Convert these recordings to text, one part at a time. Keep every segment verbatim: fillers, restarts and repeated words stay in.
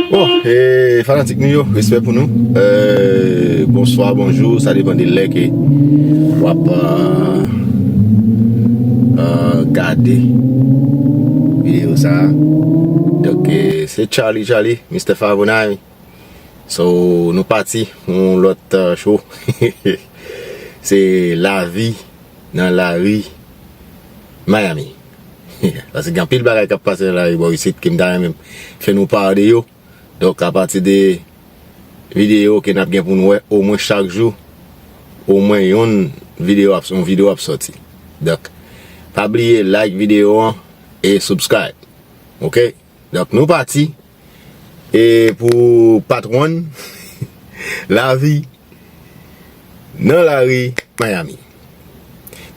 Bon, e, fanatik nou yo, respè pou nou. E, bonswa, bonjou, sa depann de lè ke w ap, e, e, gade videyo sa a. Donk, e, se Charlie, Charlie, Mister Favonay. So, nou pati pou yon lòt, e, show. Se lavi nan lari Miami. Paske gen anpil bagay k ap pase nan lari bò isit ke m ta renmen fè nou pa de yo. Donk, apati de videyo ke n ap gen pou n wè, omwen chak jou, omwen yon videyo ap, yon videyo ap sòti. Donk, pa bliye like videyo an e subscribe. Oke? Donk, nou pati. E pou part one, lavi nan lari Miami.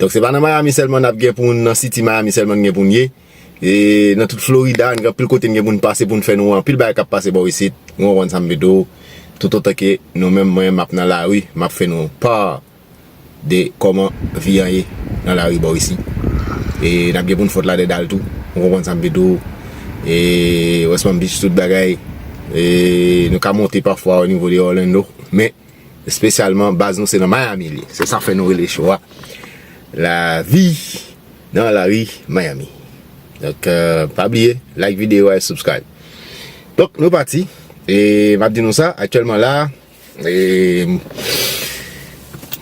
Donk, se pa nan Miami sèlman n ap gen pou n, nan City Miami sèlman n gen pou n ye. E nan tout Florida, n gen anpil kote n gen pou n pase pou n fè nou wè anpil bagay k ap pase bò isit. Ou konprann sa m vle di w? Toutotan ke nou menm, mwen, m ap nan lari, m ap fè nou pa de kòman vi an ye nan lari bò isi. E n ap gen pou n fòt la dèdal tou. Ou konprann sa m vle di w? E West Palm Beach, tout bagay. E nou ka monte pafwa o nivo de Orlando. Men, espesyalman, baz nou se nan Miami li ye. Se sa fè nou rele show a Lavi nan lari Miami. Donk, e, pa bliye, like videyo a e subscribe. Donk, nou pati. E m ap di nou sa, aktyèlman la, e, m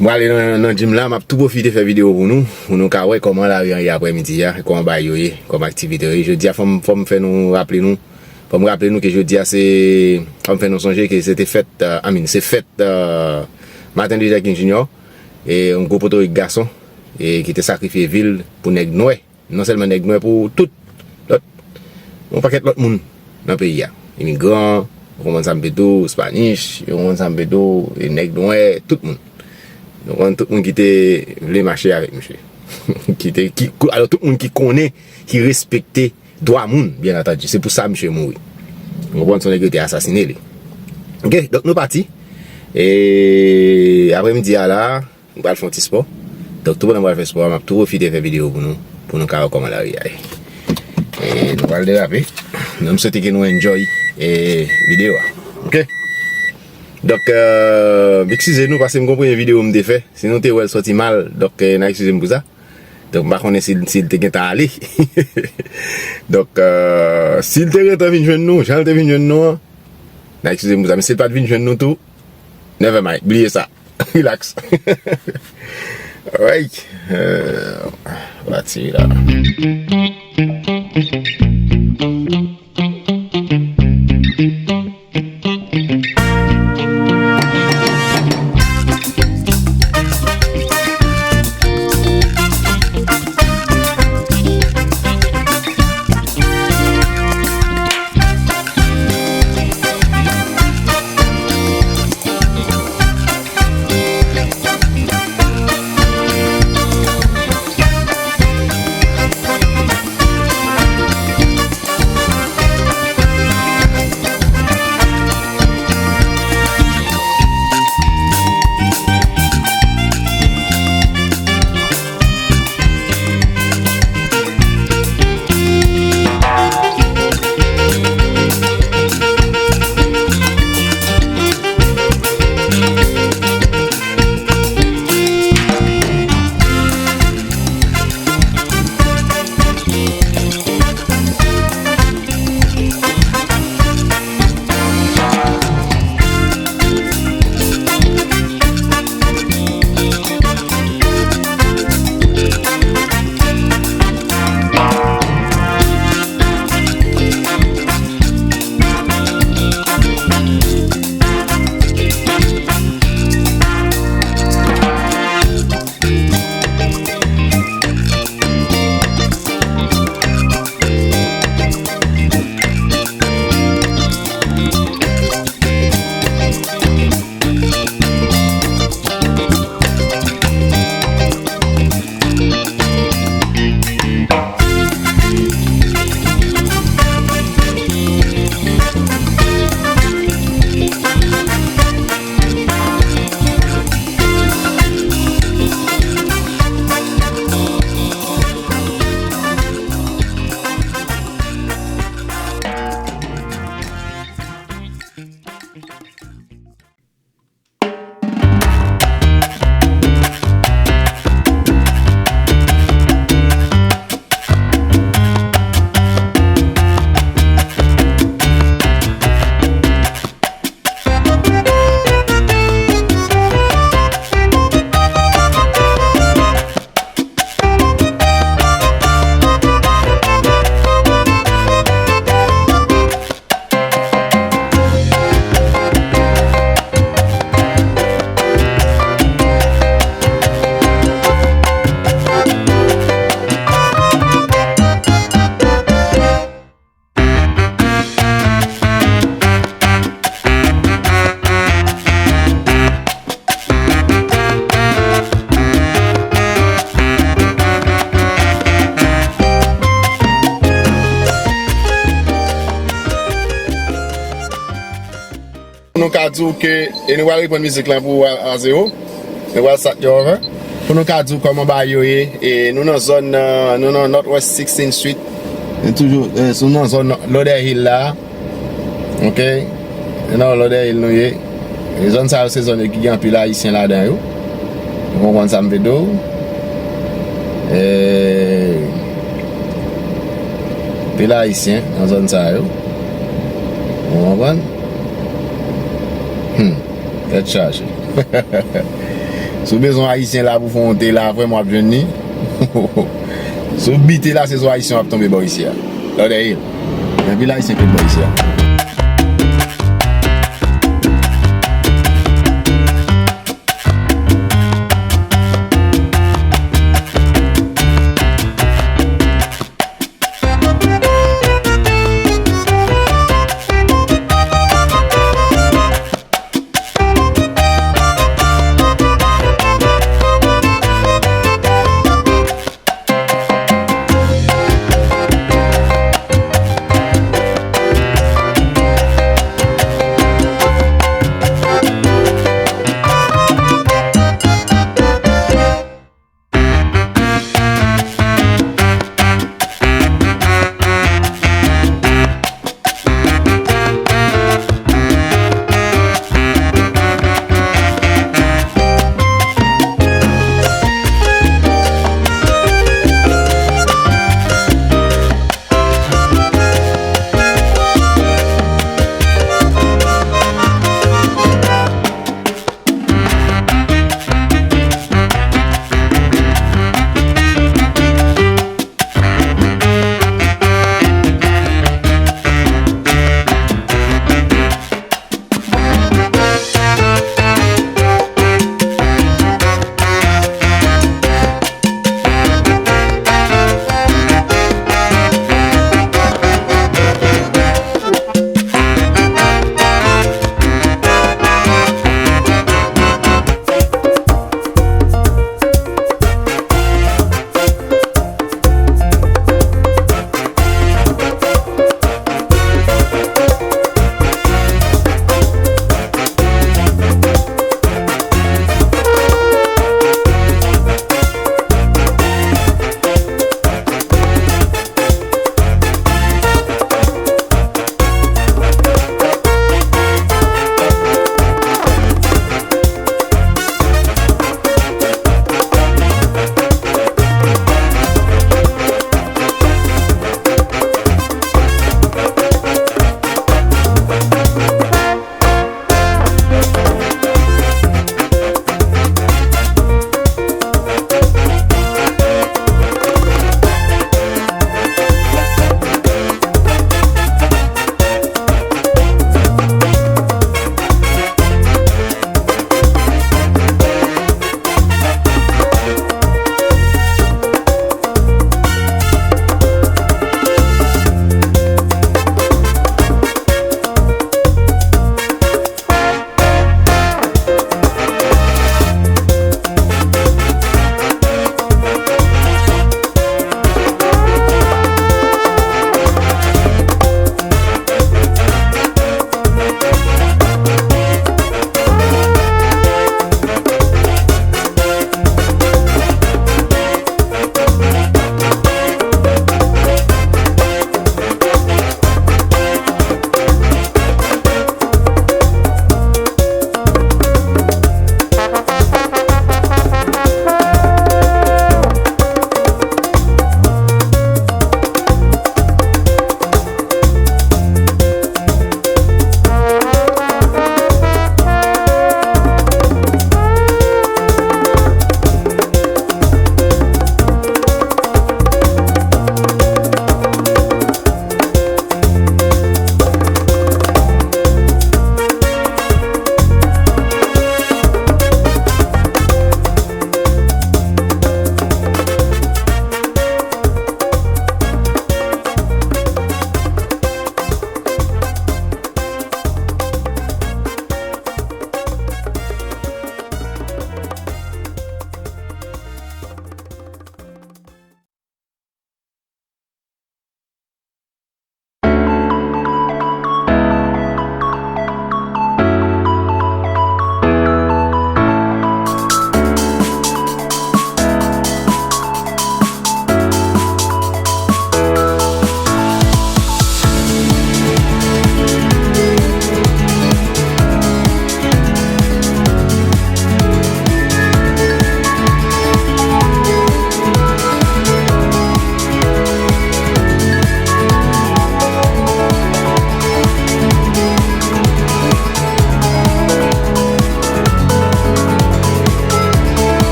prale nan, nan gym la, m ap tou pwofite fè videyo pou nou, pou nou ka wè kòman lari an ye aprèmidi a, kòman bagay yo ye, kòman aktivite yo ye. Jodi a, fò m, fò m fè nou raple nou, fò m raple nou ke jodi a se, fò m fè nou sonje ke se te fèt, e, I mean, se fèt, e, Martin Luther King Junior, e, yon gwo potorik gason, e, ki te sakrifye vi l pou nèg nwè. Non sèlman nèg nwè, pou tout lòt, yon pakèt lòt moun nan peyi a. Imigran, ou konprann sa m vle di w, Spanish, ou konprann sa m vle di w, e nèg nwè, tout moun. Ou konprann, tout moun ki te vle mache avèk misye. Ki te, ki, alò, tout moun ki konnen, ki respekte dwa moun, byen antandi. Se pou sa misye mouri. Ou konprann, se yon nèg yo te asasine li. Oke, donk nou pati. E aprèmidi a la, m pral fè yon ti spò. Donk, tou pandan m pral fè spò a, m ap tou pwofite fè videyo pou nou, pou nou ka wè kòman lari a ye. E nou pral derape. Donk, m swete ke nou enjoy, e, videyo a. Oke? Donk, e, m eskize nou paske m gon premye videyo m te fè. Si nou te wè l sòti mal, donk, e, n a eskize m pou sa. Donk, m pa konnen si, si l te gentan ale. Donk, e, si l te gentan vin jwenn nou, jan l te vin jwenn nou an, n a eskize m pou sa. Men si l pa t vin jwenn nou tou, never mind, bliye sa. Relax. Alright. Euh, pati la. Nou ka di w ke, e nou pral reprann mizik lan pou a, a zewo. Nou pral start yo over. Pou nou ka di w kòman bagay yo ye, e nou nan zòn, nan, nou nan Northwest sixteenth Street. Nou toujou, e, sou nan zòn Lauderdale la. Ok? E nan Lauderdale nou ye. E zòn sa yo se zòn yo ki gen anpil Ayisyen ladan yo. Ou konprann sa m vle di w? E, anpil Ayisyen nan zòn sa yo. Ou konprann? Hmm. Tèt chaje. Si w bezwen Ayisyen la pou fè yon te la, vrèman w ap jwenn li. Si w bite la, se sou Ayisyen w ap tonbe bò isi a. Lauderdale. Gen anpil Ayisyen ki bò isi a.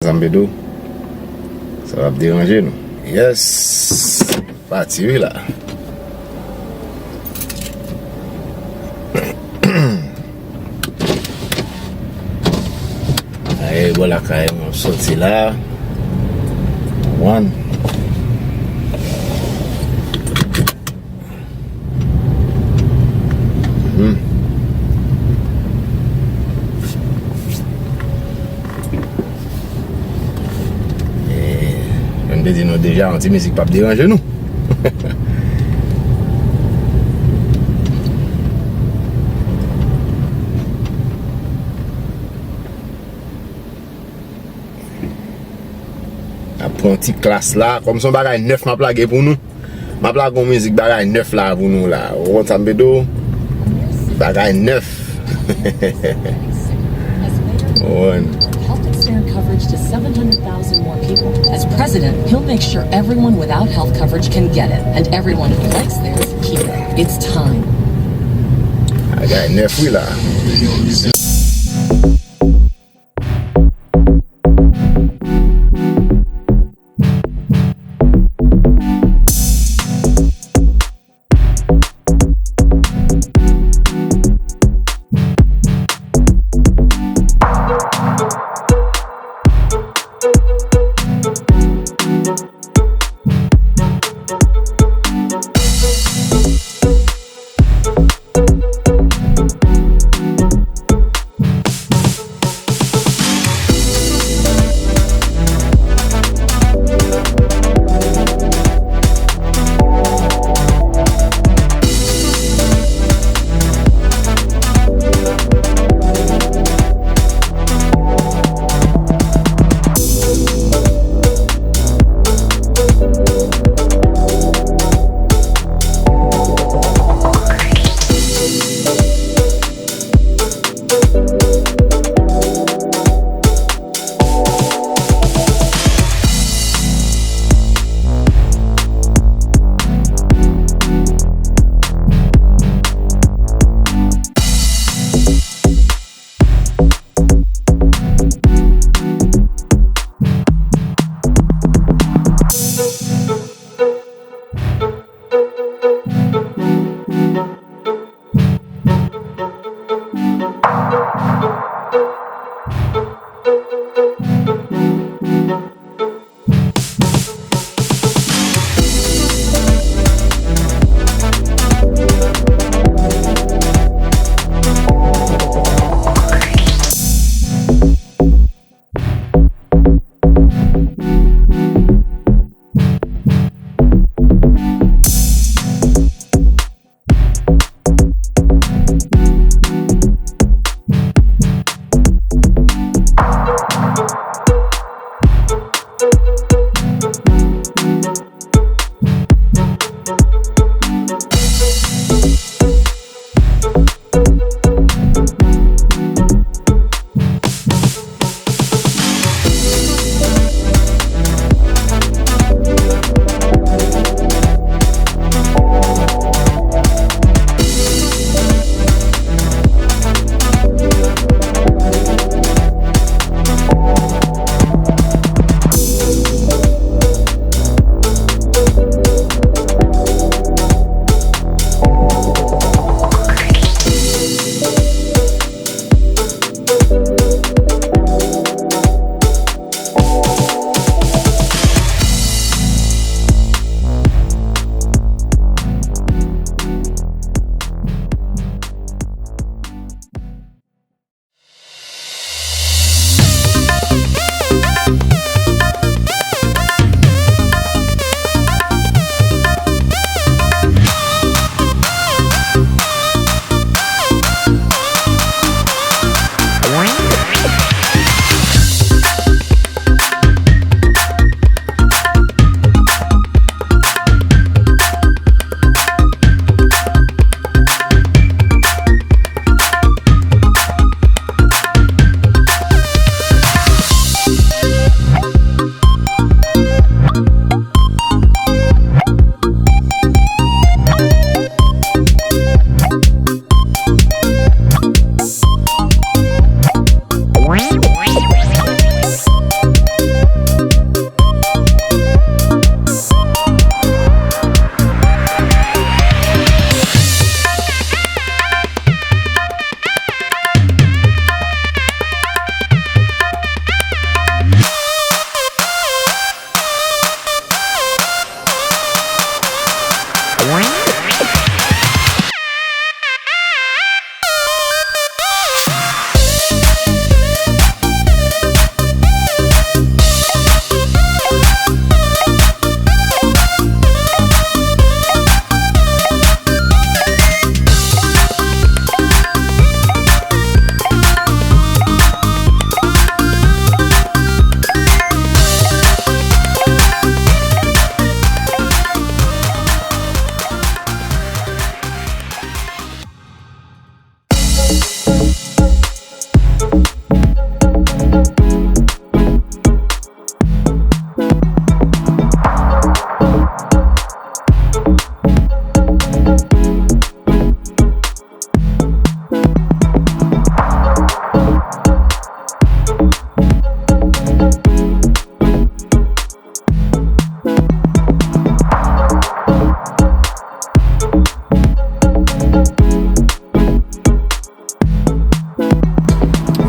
Sa m pe di w, sa p ap deranje nou. Yes! Pati wi la. Ay, bò lakay mwen soti la. One. Mhm. Eh, jan m te di nou deja, yon ti mizik p ap deranje nou. N ap pran ti klas la, kòm se yon bagay nèf m ap lage pou nou. M ap lage yon mizik bagay nèf la pou nou la. Ou konn sa m pe di w? Bagay nèf. Ou konn. Help expand coverage to seven hundred thousand more people. As president, he'll make sure everyone without health coverage can get it, and everyone who likes theirs, keep it. It's time. Bagay nèf wi la.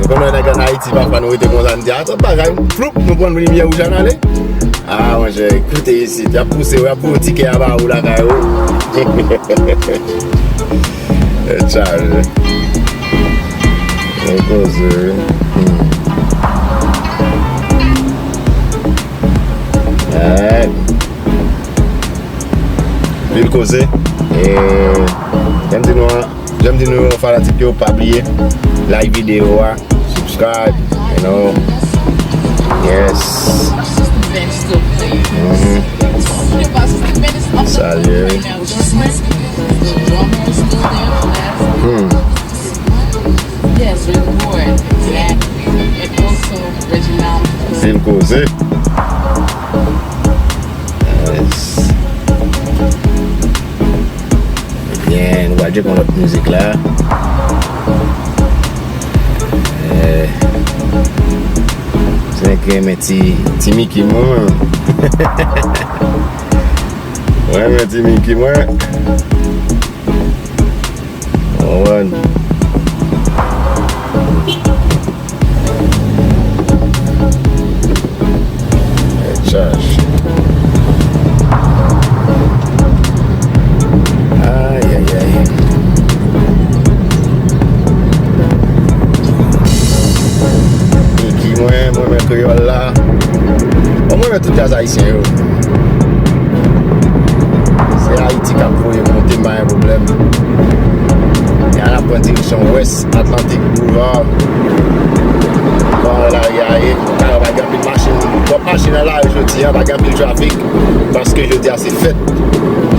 Konnen nèg ann Ayiti, pafwa nou rete konsa, n di, "A, tout bagay, floup, nou pran limyè wouj la, n ale." A, monchè, koute isit, y ap pouse w, y ap voye w tikè a ba ou lakay ou. Tèt chaje. Bon koze, wi. Hmm. Alright. Anpil koze. E, jan m di nou an, jan m di nou yo, fanatik yo, pa bliye like videyo a, subscribe, you know. Yes. Mhm. Salye. Hmm. Anpil koze. Yes. Ebyen, nou pral tcheke yon lòt mizik la. Eh, se nèg ki renmen ti, ti Mickey mwen. Mwen renmen ti Mickey mwen. Konprann? Tèt chaje. Ayayay. Mickey mwen, mwen renmen kreyòl la. Bon, mwen renmen tout djaz ayisyen yo. Se Ayiti k ap voye monte m, pa gen pwoblèm. E a n ap pran direksyon West Atlantic Boulevard. Bon, lari a ye. Talè pa gen anpil machin. Twòp machin nan lari jodi a, pa gen anpil trafik. Paske jodi a se fèt.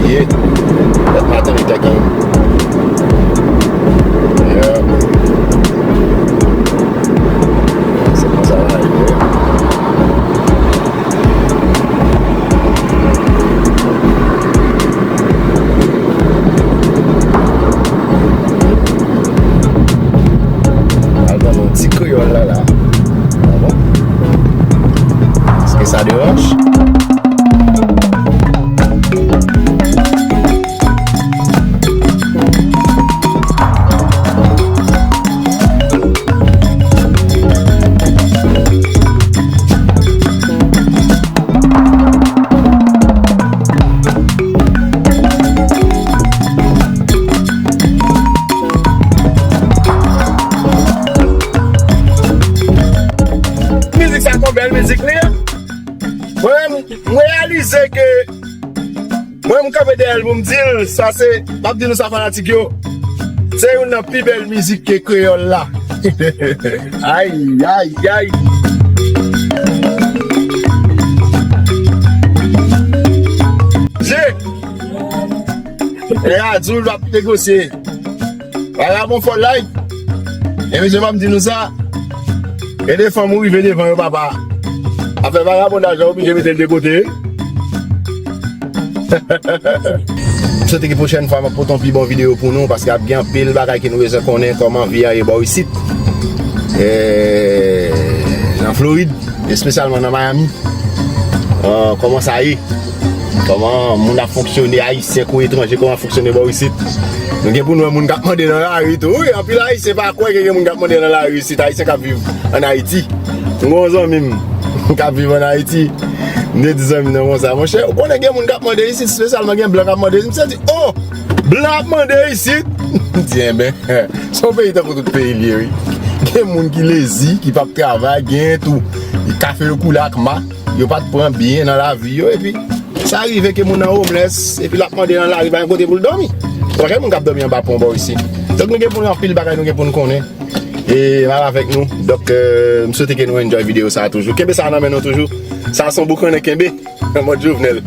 Ye. Fèt Martin Luther King. Yeah. Se konsa lari ye. Al tande yon ti kreyòl la, la. Ah bon? Èske sa deranj? Mizik sa, se yon bèl mizik li ye. Mwen menm, m reyalize ke mwen, m kanpe dèyè l pou m di l, sa se, m ap di nou sa, fanatik yo, se youn nan pi bèl mizik ke kreyòl la. Ay, ay, ay. Je, e a di w l ap negosye. Vagabon fò like. E mesye, m ap di nou sa. Gen de fanm ou rive devan yo, papa. Afè vagabondaj la, oblije mete l de kote. M swete ke pwochèn fwa m ap pote yon pi bon videyo pou nou, paske ap gen anpil bagay ke nou bezwen konnen kòman vi a ye bò isit. E, nan Florid, espesyalman nan Miami. Ah, kòman sa ye? Kòman moun ap fonksyone, Ayisyen kou etranje, kòman ap fonksyone bò isit? Nou gen pou nou wè moun k ap mande nan lari tou. Wi, anpil Ayisyen pa kwè ke gen moun k ap mande nan lari isit, Ayisyen k ap viv ann Ayiti. M gen yon zanmi m k ap viv ann Ayiti. M te di zanmi m nan konsa, monchè, ou konnen gen moun k ap mande isit, espesyalman gen blan k ap mande isit. Misye di, "Oh, blan ap mande isit?" M di, "Enben, se yon peyi tankou tout peyi l ye, wi." Gen moun ki lezi, ki p ap travay, gen tou kafe yo koule ak ma. Yo pa t pran byen nan lavi yo, epi sa rive ke moun nan homeless, epi l ap mande nan lari, pa gen kote pou l dòmi. Pa gen moun k ap dòmi anba pon bò isit. Donk, nou gen pou nou anpil bagay, nou gen pou nou konnen. E m ap avèk nou. Donk, euh, m swete ke nou enjoy videyo sa a toujou. Kenbe sa nan men nou toujou. Sa a se yon boukannen kenbe. An mòd Jovenel.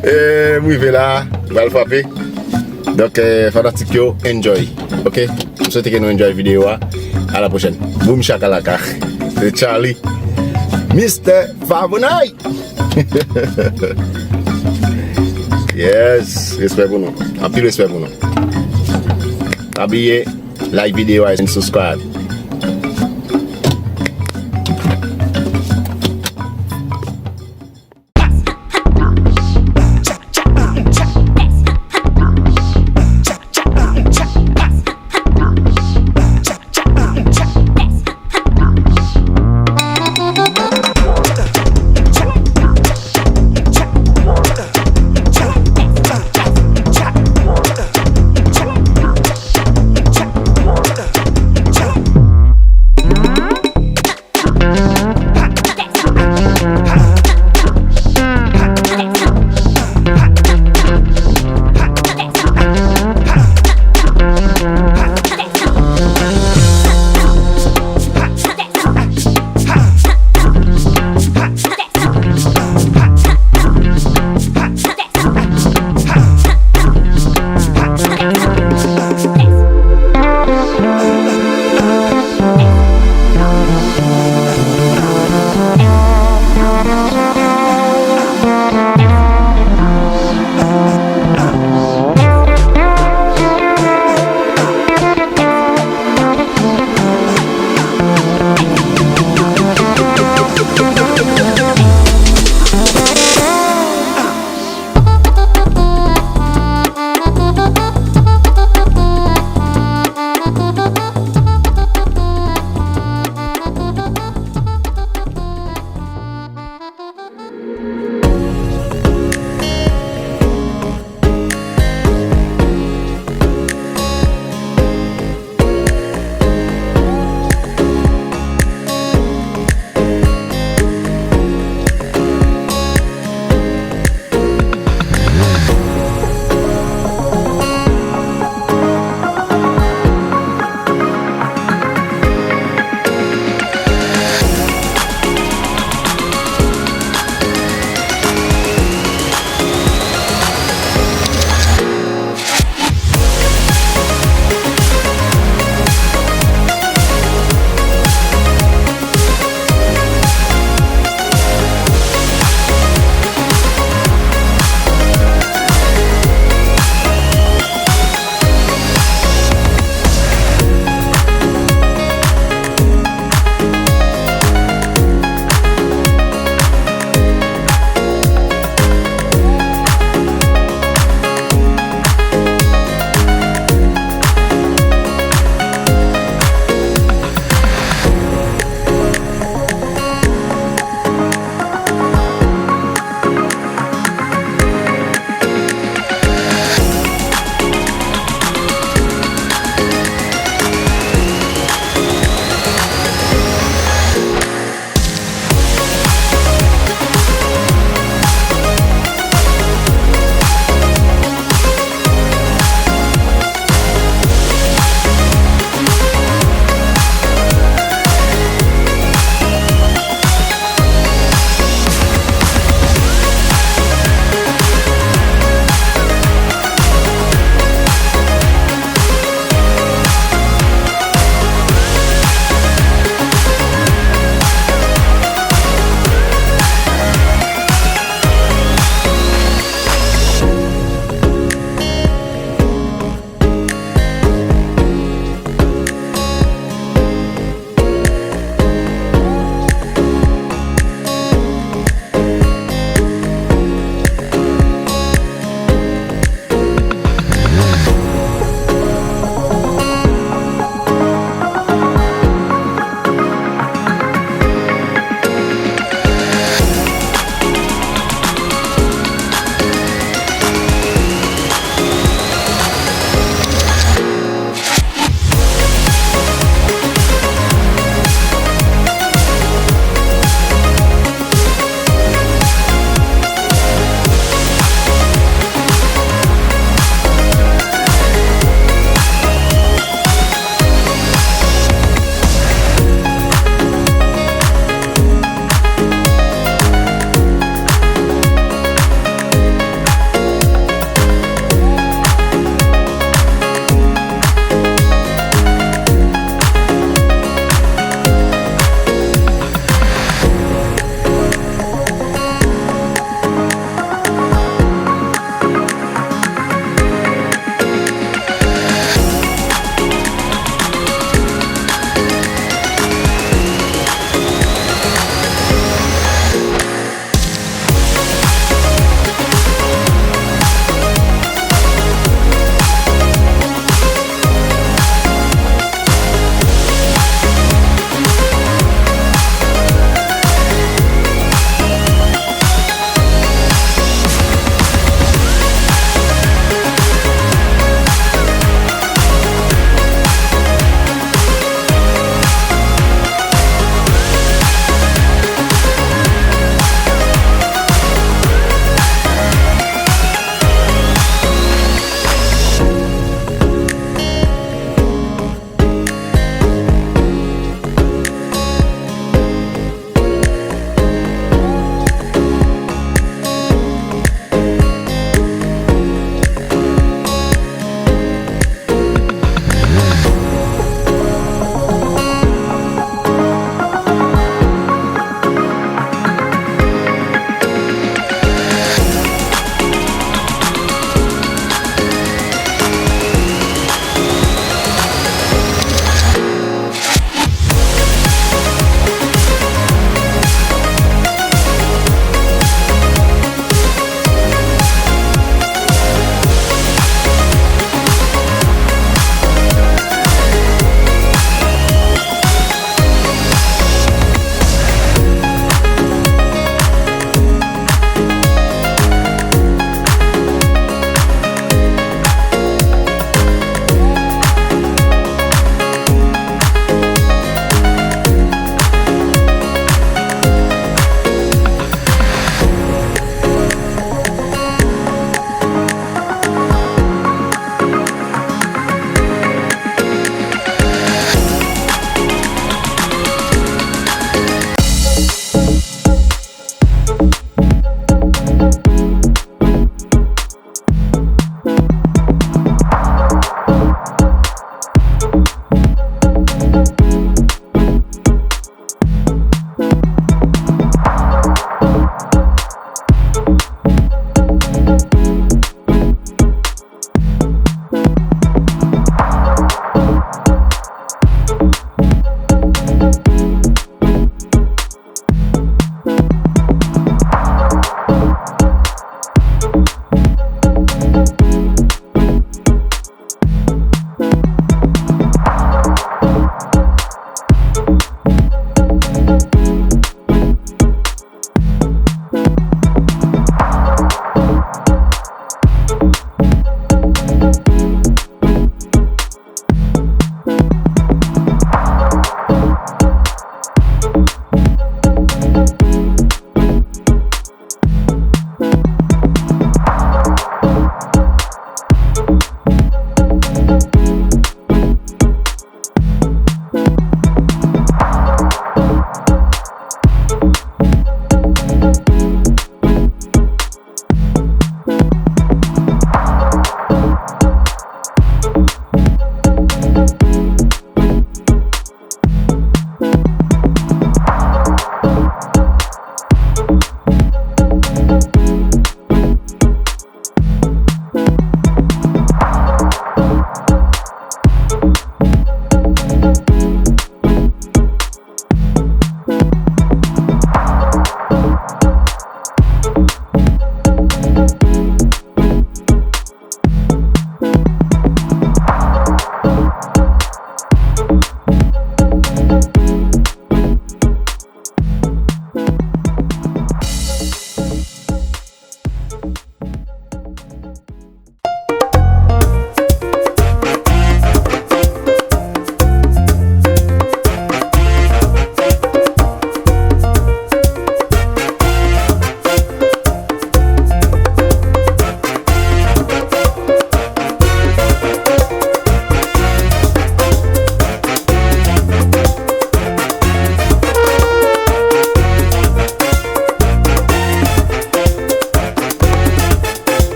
E m rive la, m pral frape. Donk, euh, fanatik yo, enjoy. Ok? M swete ke nou enjoy videyo a. A la pwochèn. Boom shakalaka. Se Charlie. Mistè Favonay. Yes, respè pou nou. Anpil respè pou nou. Pa bliye, like videyo a and subscribe.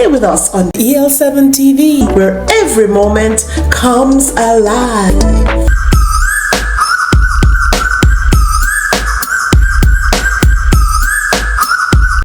Stay with us on E L seven T V, where every moment comes alive.